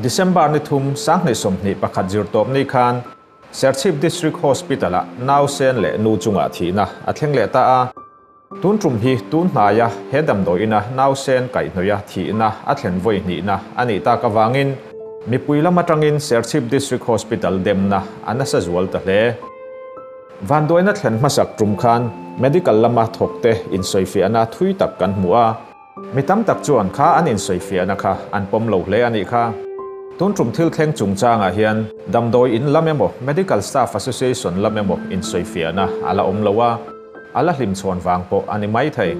December ni thum 2021 Zirtawpni khan Serchhip District Hospital-ah nausen leh nu chungah thihna a thleng leh ta a. Tun tum hi tun hnaia he damdawiina nausen kaihhnawih a thihna a thlen vawi hnihna a nih tak avangin mipui lam atangin Serchhip District Hospital demna a nasa zual ta hle. Vanduaina thlen hmasak tum khan medical lama thawkte insawifiahna thui tak kan hmu a. Mi tam tak chuan kha an insawifiahna kha an pawm lo hle a nih kha. Tun tum thil thleng chungchangah hian damdawi in lam emaw Medical Staff Association lam emaw insawifiahna a la awm lo a, a la hlimchhawn vang pawh a ni mai thei.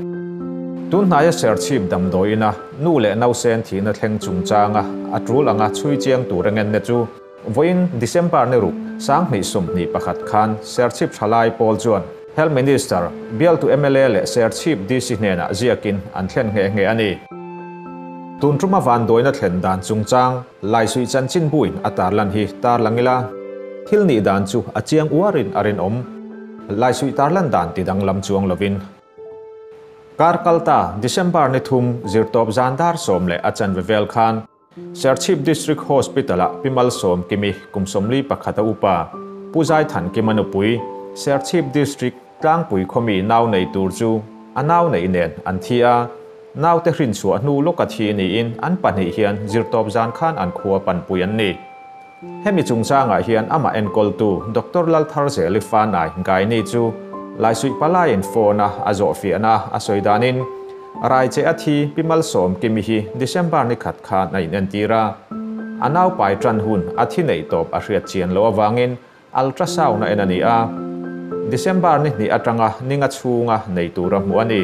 Tun hnaia Serchhip damdawi ina nu leh nausen thihna thleng chungchanga a tul anga chhui chiang tur engenne chu Vawiin December ni ruk 2021 khan Serchhip Thalai pawl chuan Health Minister, bialtu mla leh Serchhip DC hnenah ziakin an thlen nghe nghe a ni. Tun tuma vanduaina thlen dan chungchang Laisuih chanchinbuin a tarlan hi tarlang ila, thil nih dan chu a chiang uarin a rinawm. Laisuih tarlan dan ti danglam chuang lovin. Kar kalta December ni thum zirtawp zan dar sawm leh a chanve vel khan, Serchhip District Hospital-ah Pi Malsawm Kimi kum 41 a upa, Pu Zaithankima nupui, Serchhip District tlangpui khawmi nau nei tur chu a nau neih nen an thi a, naute hrinchhuah hnu lawka thi niin an pahnih hian zirtawp zan khan an khua panpui an ni. Hemi chungchangah hian amah enkawltu Doctor Laltharzeli Fanai Gaini chu Laisuih palaiin phone-a a zawhfiahna a sawi danin, Raiche a thi Pi Malsawm Kimi hi December ni khat khan a inentir a. A naupai tan hun a thi neih tawp a hriat chian loh avangin ultrasound a en a ni a. December ni hnih atanga ninga chhunga nei tura hmuh a ni.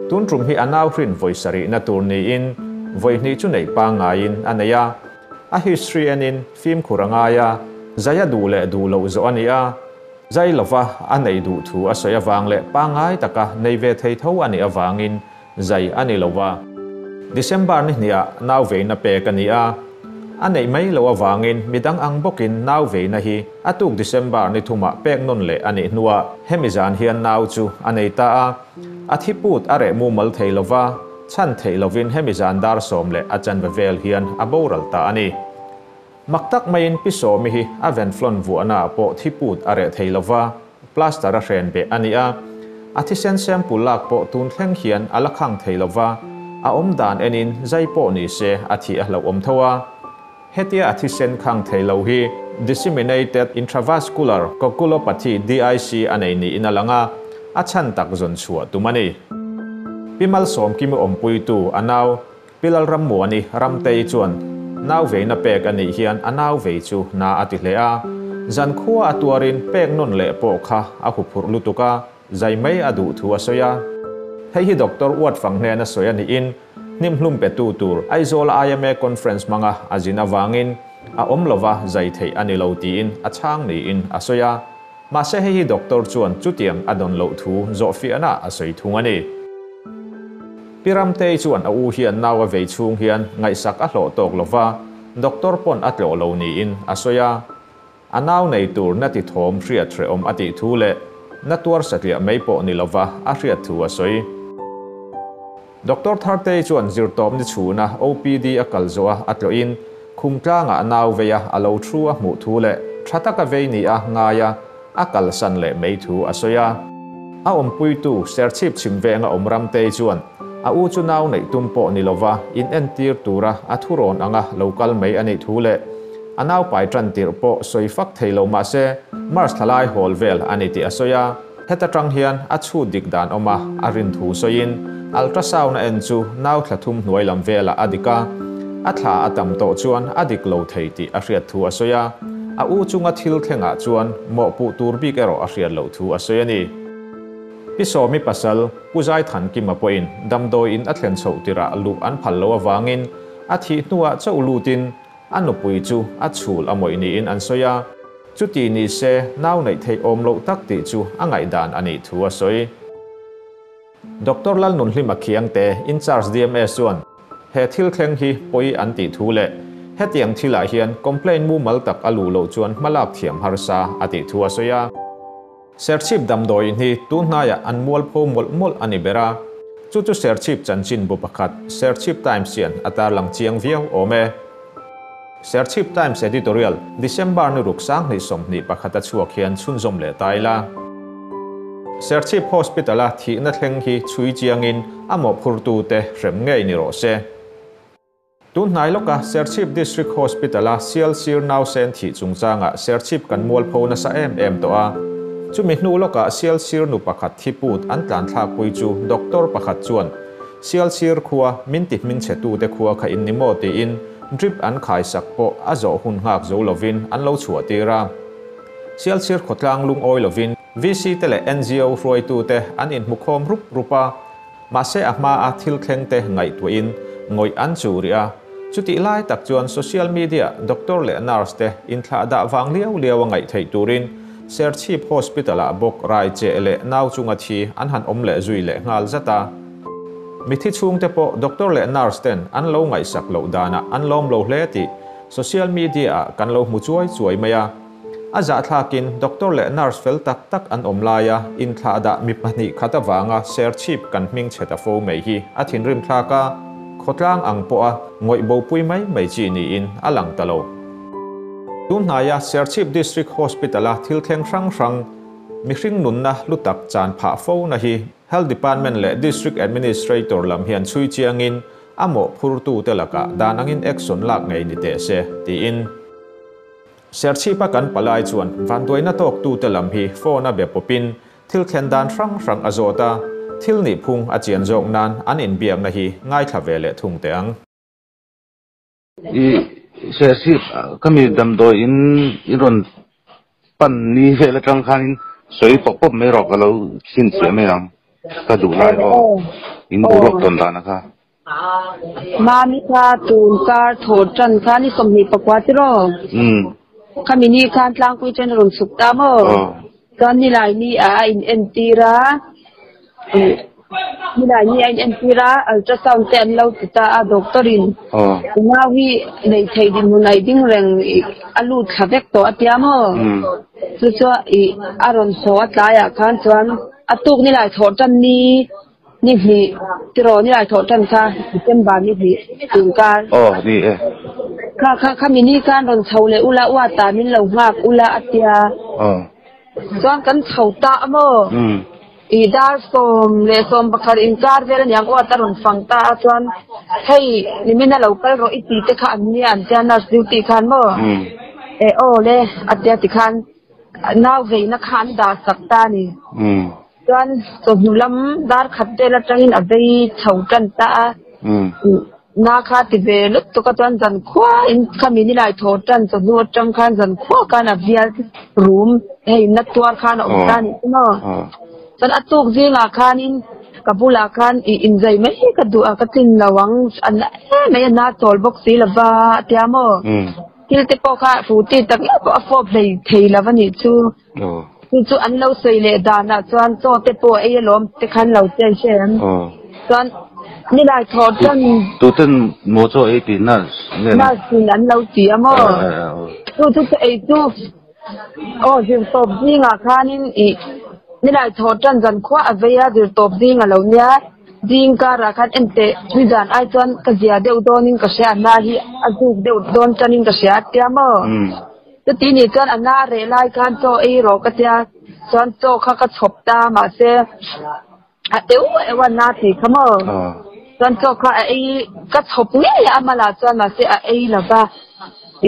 Tun tum hi a nau hrin vawi sarihna tur niin vawi hnih chu neih pangngaiin a nei a. A history enin fimkhur a ngai a, zai a duh leh duh loh zawh a ni a. Zai lova a neih duh thu a sawi avang leh pangngai taka nei ve thei tho a nih avangin zai a ni lo va. December ni hniah nau veina pek a ni a, a neih mai loh avangin midang ang bawkin nau veina hi a tuk December ni thumah pek nawn leh a nih hnuah hemi zan hian nau chu a nei ta a. A thi put a reh mumal thei lo va, chhan theih lovin hemi zan dar sawm leh a chanve vel hian a boral ta a ni. Mak tak maiin Pi Sawmi hi a venflon vuahnaah pawh thi put a reh thei lo va, plaster a hren beh a ni a. A thisen sample lak pawh tun thleng hian a la khang thei lo va, a awm dan enin zai pawh ni se a thih a hlauhawm tho a. Hetia a thisen khang thei lo hi Disseminated Intravascular Coagulopathy, DIC, a nei niin a lang a, a chhan tak zawn chhuah tum a ni. Pi Malsawmkimi awmpuitu a nau Pi Lalrammuani Ramtei chuan nau veina pek a nih hian a nau vei chu na a ti hle a, zankhua a tuarin pek nawn leh pawh kha a huphurh lutuk a, zai mai a duh thu a sawi a. Hei hi Doctor Uatfang hnena sawi a niin hnimhlum petu tur Aizawl IMA Conference hmanga a zin avangin a awm lova zai theih a ni lo tiin a chhang niin a sawi a. Mahse hei hi Doctor chuan chutiang a dawn loh thu zawhfiahna a sawi thung a ni. Pi Ramtei chuan a u hian nau a vei chhung hian ngaihsak a hlawh tawk lo va, doctor pawn a tlawh lo niin a sawi a. A nau nei tur na ti thawm hriat hrehawm a tih thu leh na tuar satliah mai pawh ni lova a hriat thu a sawi. Doctor Thartei chuan zirtawp ni chhuna OPD a kal zawh a a tlawhin khum tlangah a nau vei a a lo thu a hmuh thu leh tha taka vei ni a ngai a, a kalsan leh mai thu a sawi a. A awmpuitu Serchhip chhim venga awm Ramtei chuan a u chu nau neih tum pawh ni lova in entir tura a thurawn anga lo kal mai a nih thu leh a nau pai tan tirh pawh sawi fak thei lo mah se March thlalai hawl vel a ni tih a sawi a. Heta tang hian a chhut dik dan awm a a rin thu sawiin ultrasound a en chu nau thla thum hnuai lam velah a dik a, a thla a tam tawh chuan a dik lo thei tih a hriat thu a sawi a, a u chunga thil thlengah chuan mawhpuh tur bik erawh a hriat loh thu a sawi a ni. Pi Sawmi pasal Pu Zaithankima pawhin damdawi in a thlen chhoh tirah luh an phal loh avangin a thih hnuah chauh lutin A nupui chu a chhul a mawih niin an sawi a, chuti ni se nau neih theih awm loh tak tih chu a ngaihdan a nih thu a sawi. Doctor Lalnunhlima Khiangte, In-charge DMS chuan he thil thleng hi pawi an tih thu leh hetiang thilah hian complaint mumal tak a luh loh chuan hmalak thiam harsa a tih thu a sawi a. Serchhip damdawiin hi tun hnaiah an mualpho mawlh mawlh a ni ber a, chu chu Serchhip chanchinbu pakhat Serchhip Times hian a tarlang chiang viau awm e. Serchhip Times Editorial, December ni ruk 2021 a chhuak hian chhunzawm leh ta ila. Serchhip Hospital-a thihna thleng hi chhui chiangin a mawhphurtute hrem ngei ni rawh se. Tun hnai lawka Serchhip District Hospital-a Sialsir nausen thih chungchangah Serchhip kan mualpho nasa em em tawh a. Chumi hnu lawkah Sialsir nu pakhat thi put an tlan thlakpui chu doctor pakhat chuan Sialsir khua min ti hmingchhetute khua kha in ni maw tiin drip an khaisak pawh a zawh hun nghak zo lovin an lo chhuahtir a. Sialsir khawtlang lungawi lovin VC te leh NGO hruaitute an inhmukhawm rup rup a. Mahse a hma a thil thleng te ngaihtuahin ngawih an chu rih a, chutih lai tak chuan social media doctor leh nurse te inthlah dah vang liau liau a ngaih theih turin Serchhip Hospital ah bawk rai cheh leh nau chunga thi an han awm leh zui leh nghal zat a. Mithi chhungte pawh doctor leh nurse ten an lo ngaihsak loh danah an lawm lo hle tih social media ah kan lo hmu chuai chuai mai a. A zahthlakin doctor leh nurse fel tak tak an awm laia inthlahdah mi pahnih khat avanga Serchhip kan hming chhe ta fo mai hi a thinrim thlak a, khawtlang ang pawha ngawih bopui mai mai chi niin a lang ta lo. Tun hnaia Serchhip District Hospital-a thil thleng hrang hrang mihring nunna hlu tak chan phah fo na hi Health Department leh District Administrator lam hian chhui chiangin a mawhphurtute lakah dan angin action lak ngei ni teh se, tiin. Serchhipa kan palai chuan vanduaina tawktute lam hi phone a be pawpin thil thlen dan hrang hrang a zawt a, thil nihphung a chian zawk nan an inbiakna hi ngaithla ve leh thung teh ang. I Serchhip ka mi damdawi in i rawn pan ni vel atang khanin sawi pawp pawp mai rawh ka lo chhinchhiah mai ang ka duh lai aw in boruak tawn dan a kha. Mami kha tun kar thawh tan kha ni 24 tiraw? Khami ni khan tlangpui chen a rawn chhuk ta maw? Chuan nilai ni ah a in entir a, nilai ni a in entir a, ultrasound te an lo ti ta a doctor in i nau hi neih theih dinhmun a i ding reng a lut thla vek tawh a tia maw? Chu chuan i a rawn haw a tlaiah khan chuan a tuk nilai thawh tan ni Ni hnih tiraw ni lai thawh tan kha December ni hnih tun kar. Aw ni e. Kha kha khami ni khan rawn chho leh ula uata min lo nghak ula a tia. Aw. Chuan kan chho ta a maw? I dar 11:15 inkar vel aniang uata rawn fang ta a chuan hei nimina lo kal rawh i ti te kha an nia an tia nurse duty khan maw? E aw le a tia tikhan nau veina kha an dah sak ta a ni. Chuan chawhnu lam dar khat vel atangin a vei chho tan ta a, na kha ti ve lutuk a chuan zan khua in khami ni lai thaw tan chawhnu atang khan zan khua khan a vial rum hei na tuar khan a awm ta a nih chu maw. Chuan a tuk zingah khanin ka bulah khan i inzai mai hi ka duh a ka tlin lo ang a na em mai a na chawl bawk si lova a tia maw. Thil te pawh kha ruti tak ngial pawh a fawp hlei thei lo a nih chu. Chu chu an lo sawi leh danah chuan chaw te pawh ei alawm te khan lo chen hre em. Chuan nilai thawh tan. Tuten maw chaw ei tih nurse nge? Nurse in an lo ti a maw? Chu chu chaw ei chu aw zirtawp zingah khanin ih nilai thawh tan zan khuah a vei a zirtawp zing a lo nia. Zing karah khan enteh nizan ai chuan ka zia deuh dawnin ka hria a hna hi a zuk deuh dawn tanin ka hria a tia maw? Chuti nih chuan a na reh lai khan chaw ei rawh ka tia, chuan chaw kha ka chhawp ta mahse a eu eu a na tih kha maw? Chuan chaw kha a ei ka chhawp ngei a amalah chuan mahse a ei lo va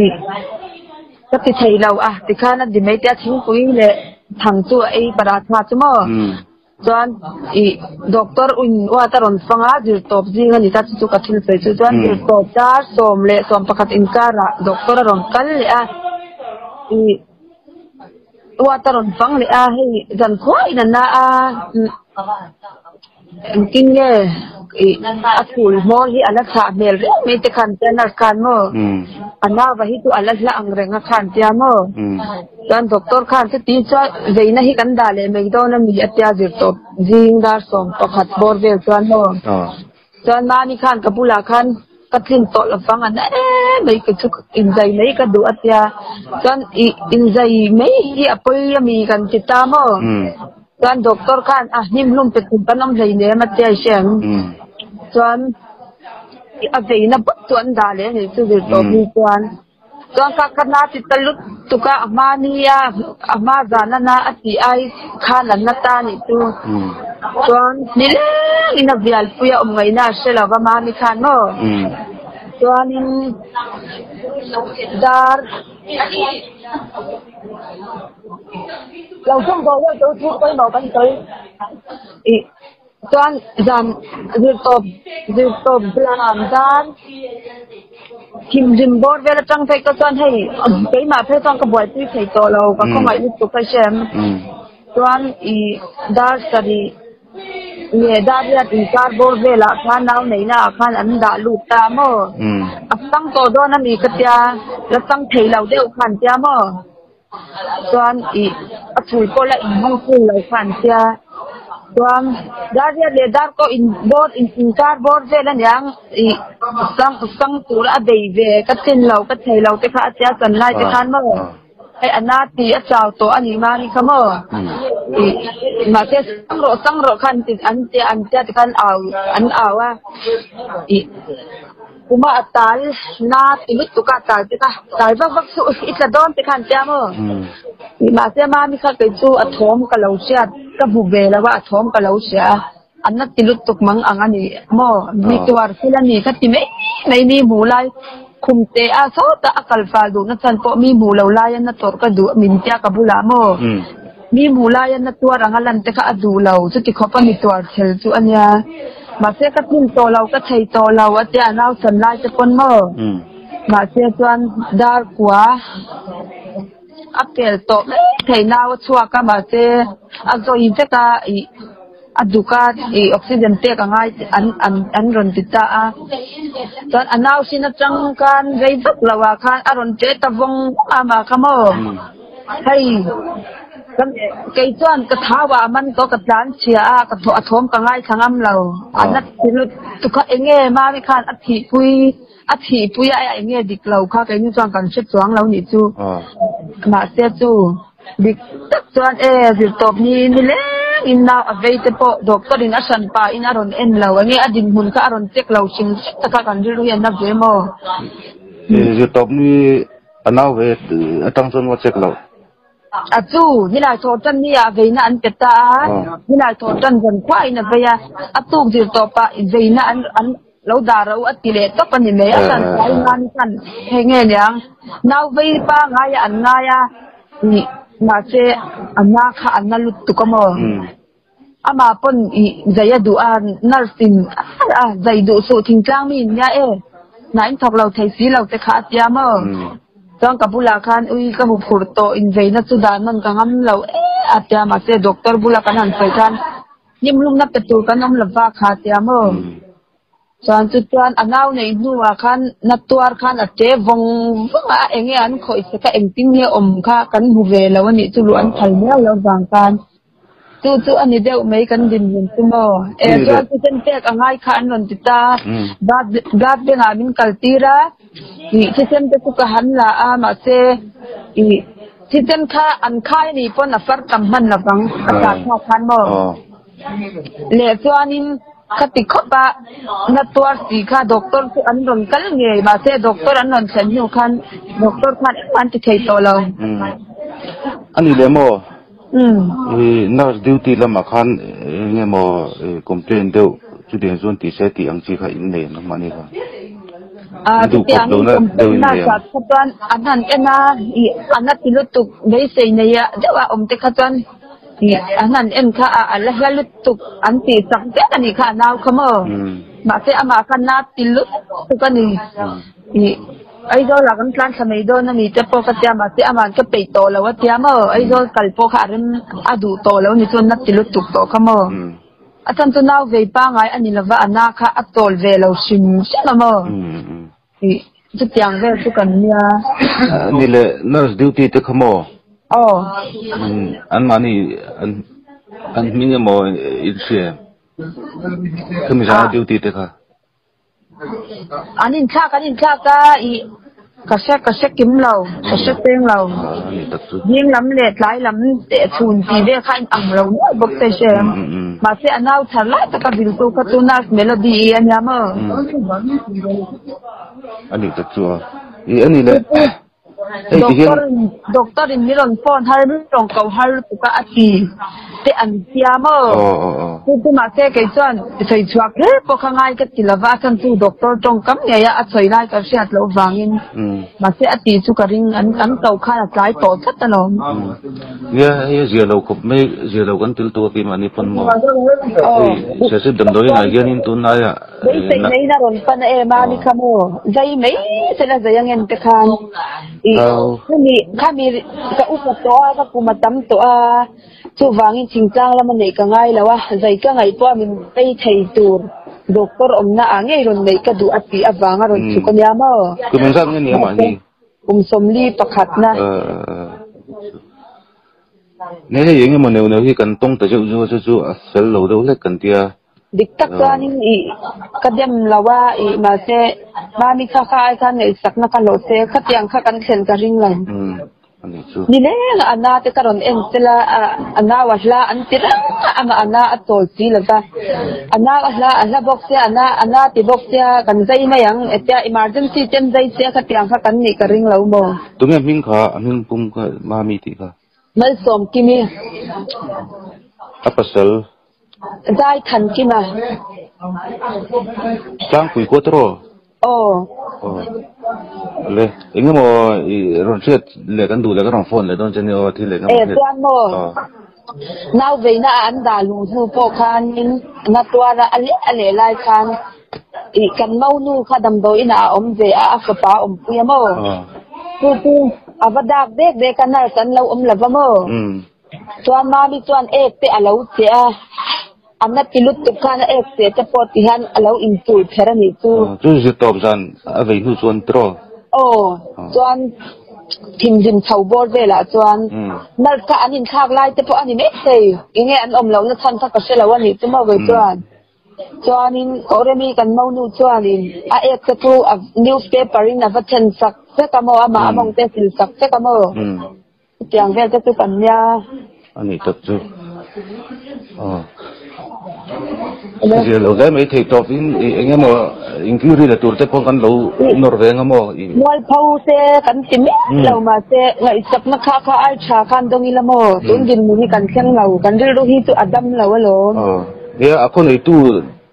ih ka ti thei lo a tikhan a di mai te a thingpui leh thang chu a ei paratha chu maw? Chuan ih doctor in uat a rawn fang a, zirtawp zing a ni ta chu chu ka thil sawi chu. Chuan zirtawp dar 11:15 inkarah doctor a rawn kal leh a, ih uat a rawn fang leh a, hei zan khuaiin a na a, engtin nge ih a chhul hmawr hi a la chhah hmel reng mai te khan tia nurse khan maw a nauva hi chu a la hla ang reng a khan tia maw. Chuan doctor khan chuti chuan veina hi kan dah leh mai dawn a mi a tia zir tawp zing dar 11 bawr vel chuan maw. Chuan mani khan ka bulah khan ka tlin tawh lo vang a na em mai kei chu inzai mai ka duh a tia. Chuan ih inzai mai hi a pawi a mi kan ti ta maw. Chuan doctor khan a hnim hlum pe tum kan awm hlei nem a tia i hria em. Chuan a veina bawk chu an dah leh a nih chu zir tawp ni chuan. Chuan ka ka na ti ta lutuk a, a hma nia a hma zan a na a tih ai khan an na ta nih chu. Chuan nileng in a vialpui a awm ngaihna a hre lo va mami khan maw. Chuanin dar lo thung tawh deuh chu thu pawimawh kan sawi ih. Chuan zan zirtawp zirtawp zan dar thimhlim bawr vel atang phei ka chuan hei keimah phei chuan ka buaipui thei tawh lo ka khawngaih lutuk a hrem. Chuan ih dar sarih leh dar riat inkar bawr velah khan nau neihna ah khan an dah lut ta maw? A chang tawh dawn a mi ka tia la chang thei lo deuh kha an tia maw? Chuan ih a chhul pawh la inhawng ful lo kha an tia. Chuan dar riat leh dar pawh in bawr in inkar bawr vel aniang ih sang sang tur a bei ve ka chin lo ka thei lo te kha a tia chan lai te khan maw hei a na tih a chau tawh a nih ma ni kha maw ih mahse sang rawh sang rawh kha an ti an tia an tia ti khan au an au a ih. Kuma a tal na ti lutuk a tal te kha tal vak vak chu i tla dawn te kha an tia maw? Mahse mami kha kei chu a thawm ka lo hriat ka hmu ve lo a a thawm ka lo hria a an na ti lutuk mang ang a ni maw? Mi tuar thil a ni kha ti mai mai mi hmuh lai khum teh a sawtah a kal fal duh na chhan pawh mi hmuh lo lai a na tawrh ka duh min tia ka bulah maw? Mi hmuh laia na tuar anga lan te kha a duh lo, chuti khawp a mi tuar chhel chu a nia. Mahse ka tlin tawh lo, ka thei tawh lo a tia a nausan lai te pawn maw? Mahse chuan dar kua a pel tawh mai thei nau a chhuak a, mahse a zawi vek a ih a duk a ih oxygen pek a ngai an an an rawn ti ta a. Chuan a nau hrin atang khan rei vak lo ah khan a rawn ṭe ta vawng vawng a mah kha maw? Hei, kan kei chuan ka thau ah a man tawh ka tlan chhia a, ka thawh a thawm ka ngaithla ngam lo. A na ti lutuk kha enge Mami khan a thihpui a thihpui a enge dik lo kha keini chuan kan hre chuang lo nih chu. Mahse chu dik tak chuan e zirtawp ni nileng in nau a vei te pawh doctor in a hran pa in a rawn en lo enge a dinhmun kha a rawn check lo hrim hrim taka kan rilru hi a na ve maw? Zirtawp ni A nau ve atang chuan maw check loh. A chu, nilai thawh tan ni ah veina an pe ta a, nilai thawh tan zan khuah in a vei a, a tuk zir tawp ah veina an an lo dah ro a ti leh tawp a ni mai, a san fai nan khan hei nge niang, nau vei pa ngai ah an ngai a, ih mahse a na kha a na lutuk a maw? Amah pawn ih zai a duh a, nurse in a zai duh suh thingtlang mi in nia e, hna in thawk lo thei si lo te kha a tia maw? Chuan ka bulah khan ui ka hmu phurh tawh inveina chu dan nawn ka ngam lo e a tia mahse doctor bula kan han sawi khan hlimhlumna pe tur kan awm lova kha a tia maw? Chuan chu chuan a nau neih hnuah khan na tuar khan a che vawng vawng a, eng nge an khawih se kha engtin nge awm kha kan hmu ve lo a nih chu luh an phal miau lo vang khan chu chu a ni deuh mai kan dinhmun chu maw. E chuan thisen pek a ngai kha an rawn ti ta, blood blood bank ah min kal tir a, ih thisen te chu ka han la a mahse ih thisen kha an khai a nih pawn a far tam hman lovang a tah thlak khan maw. Leh chuanin ka ti khawp a, na tuar si kha doctor chu an rawn kal ngei mahse doctor an rawn thlen hnu khan doctor khan engmah an ti thei tawh lo. A ni leh maw? I nurse duty lamah khan eng nge maw complaint deuh chutiang chuan ti se tih ang chi kha in nei ang mahni kha. A chutiang in complaint na kha chuan an han en a, an a ti lutuk beisei nei deuh a awm te kha chuan An han en kha a a la hla lutuk an tih chak vek a nih kha a nau kha maw? Mahse amah kha na ti lutuk a ni. Ih Aizawl ah kan tlan thla mai dawn a ni te pawh ka tia mahse amah ka peih tawh lo a tia maw? Aizawl kal pawh kha a rem a duh tawh lo ni chuan na ti lutuk tawh kha maw? A chhan chu nau vei pangai a ni lova a na kha a chawl ve lo hrim hrim a maw? Ih, chutiang vel chu kan nia. Ni le, nurse duty te kha maw? Aw. An mahni an an hming emaw in hria em? Khami zana duty te kha. An inthlak an inthlak a, ih ka hre ka hre kim lo, ka hre peng lo. Ding lam leh tlai lam teh chhun tih vel kha a inang lo nual bawk se hre em. Mahse a nau thar lai taka viltu kha chu nurse Melody i a nia maw? A nih tak chu a. I a nih leh. Hei ti hian. Doctor in doctor in min rawn phone har min rawn ko har lutuk a a ti te an tia maw? Aw aw aw. Chu chu mahse kei chuan sawi chhuak kher pawh kha ngai ka ti lova a chhan chu doctor tawngkam ngei a a sawi lai ka hriat loh vangin mahse a ti chu ka ring an an ko khan a tlai tawh tlat alawm. Nia hei a zia lo khawp mai zia lo kan til tu a keimahni pawn maw? Hei Serchhip damdawiin ah hianin tunlaiah Beisei neiin a rawn pan a em a ni kha maw? Zai mai sela zai ang em te khan i khami khami ka upa tawh a ka kum a tam tawh a chuvangin thingtlang lama neih ka ngai lo a zai ka ngaih pawh a min pei thei tur doctor awmna ah ngei rawn neih ka duh a tih avanga rawn chhuk a nia maw? Kum engzat nge ni amah hi? Kum 41 na. Ne hei eng emaw neuh neuh hi kan tawng ta zeuh zeuh a chu chu a fel lo deuh hlek kan tia. Dik tak chuanin ih ka dem lo a ih mahse mami kha kha ai khan ngaihsakna ka hlawh se khatiang kha kan thlen ka ring lo. Ni leng a ana te ka rawn en tel a a nau a hla an ti reng a amah ana a chawl si lo va a nau a hla a hla bawk sia ana ana ti bawk sia kan zai mai ang etia emergency ten zai sia khatiang kha kan nih ka ring lo maw. Tunge hming kha a hming pum kha mami tih kha. Malsawmkimi. A pasal. Zai than kim a. Tlangpui kuat rawh. Aw. Aw. Le, eng emaw i rawn hriat leh kan duh leh ka rawn phone leh dawn che ni aw, thil eng emaw Eh, chuan maw? Aw. Nau veina a an dah luh hnu pawh khanin na tuara a leh a leh lai khan i kan monu kha damdawi inah a awm ve a, a fapa a awmpui a maw? Aw. Chu chu a va dak dek dek a, nurse an lo awm lova maw? Umm. Chuan Mami chuan ek te a lo che a, a na ti lutuk khan a ek che te pawh ti hian a lo inchul pher a nih chu. Chu zir tawp zan a vei hnu chuan tiraw? Aw, chuan thinrim chho bawr velah chuan nurse kha an inthlak lai te pawh a ni mai thei, enge an awm lohna chhan kha ka hre lo a nih chu maw kei chuan. Chuanin Koremi kan monu chuanin a ek te chu a newspaper in a va then sak vek a maw, amah a mawng te a sil sak vek a maw. Chutiang vel te chu kan nia. A nih tak chu. Aw. Zir lo hle mai thei tawp in eng emaw inquiry la tur te pawh kan lo nawr ve anga maw. Mualpho se kan ti mek lo mahse ngaihsakna kha kha ai tha khan dawng ila maw tun dinhmun hi kan thleng lo kan rilru hi chu a dam lo alawm. Aw. Nia a khaw neitu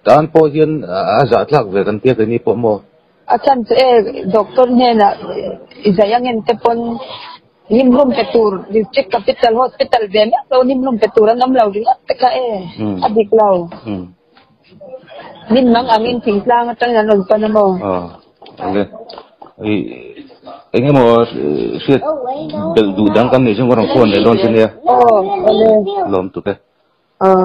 tan pawh hian a zah tlak ve kan tia keini pawh maw. A chhan chu e doctor hnenah i zai angem te pawn Nimhlum pe tur District Capital Hospital ve meuh lo nimhlum pe tur an awm lo ringawt te kha e, a dik lo. Min mang angin thingtlang atangin an rawn pan a maw? Aw, i eng emaw hriat belh duh dang kan neih chuan ka rawn phone leh dawn che nia. Aw, awle. Lawm tuk e. Aw.